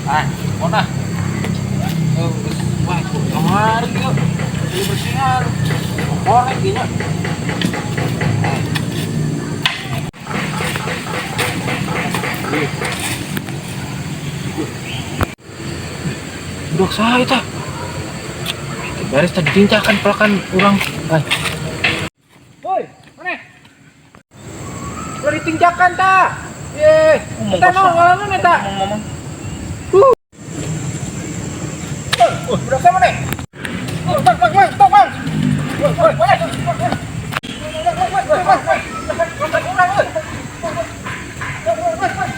Ah, mana? Eh, geus, wah, kamari yuk. Dibersihan. Korek gini. Eh. Budak saha eta? Beres tadi tincakan pelakan urang. Eh. Woi, mana? Udah ditinjakan ta. Ye, Ngomong eta kosong. naon ngaranna eta? Ngomong. Woi, budak sama nih. Woi, bang, bang, bang, tong, bang. Woi, woi, woi. Woi, woi, woi, woi. Urang, woi. Woi, woi, woi.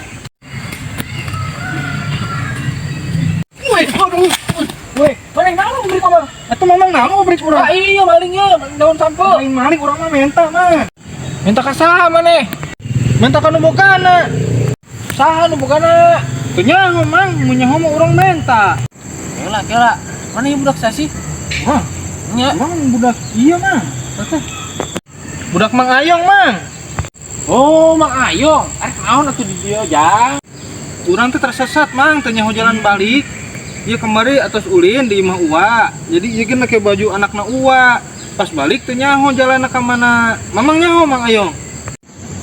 Woi, aduh. Woi, mana naon beri mamang? Atuh mamang naon beri urang? Ah, iya maling ya, maling daun sampeu. Maling maling urang mah menta mah. Minta ka saha maneh? Menta ka nu bogana. Saha nu bogana? Teu nyaho mang, mun nyaho mah urang menta. Kela, kela. Mana ieu budak saha sih? Wah, Nya. urang budak iya mang. Teteh. Budak Mang Ayong mang. Oh, Mang Ayong. Arek naon atuh di dieu, Jang? Urang teh tersesat mang, teu nyaho jalan balik. Ieu kemari atos ulin di imah Uwa. Jadi ieu ge make baju anakna Uwa. Pas balik teu nyaho jalanna ka mana. Mamang nyaho Mang Ayong.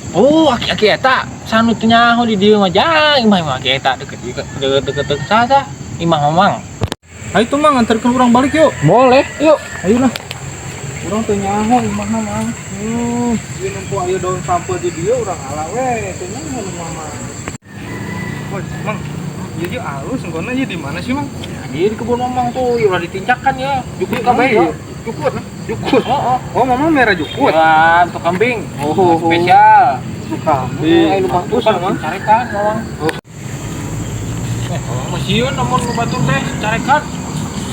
Oh, aki-aki eta sanu teu nyaho di dieu mah, Jang. Imah imah aki eta deket deket deket deket deket saha tah? Imah Mamang. Ayo tuh mang antarkeun urang balik yuk. Boleh, yuk. Ayo lah. Urang teu nyaho imahna mang. Ieu nempo aya daun sampeu di dieu urang ala we, teu nyaho nu mama. Woi, Mang. Ieu ge alus engkona ieu di mana sih, Mang? Di kebun Mamang tuh, ya udah ditincakan ya. Jukut kabeh ya. Jukut. Jukut. Oh, oh. Oh, Mama merah jukut. Ya, untuk kambing. Oh, Spesial. Untuk kambing. Eh, lupa Bagus, lupa Mang. carekan, Mamang. Oh. Eh, masih namun nu batur teh carekan.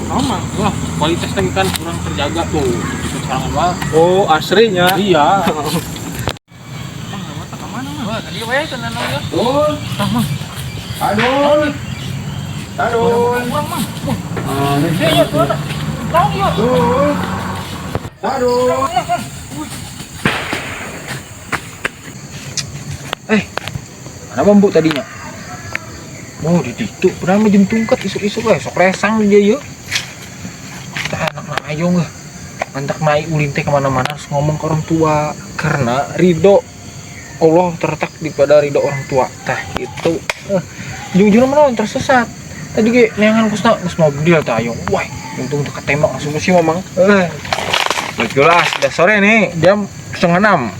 Mama. Wah, kualitas lagi kan kurang terjaga tuh. Ikut serangan mah. Oh, asrinya. Iya. Mang, mata ka mana, Mang? Wah, tadi we tenan ya. Dul. Tah, Mang. Aduh. Aduh. Urang, Mang. Wah, iya, tuh. Naon ieu? Dul. Aduh. Eh, mana bambu tadinya? Oh, di ditu, pernah mah jeung tungkat isuk-isuk we, sok resang dia yeuh. Tah anak ayong euy. Mantak mai ulin teh kemana-mana harus ngomong ke orang tua karena ridho Allah terletak di pada ridho orang tua. Tah gitu. Eh, jujur mah naon tersesat. Tadi ge neangan kusna geus mobil tah ayong. Wah, untung teu ketembak langsung sih mamang. Eh. Baiklah, sudah sore nih, jam 5.30.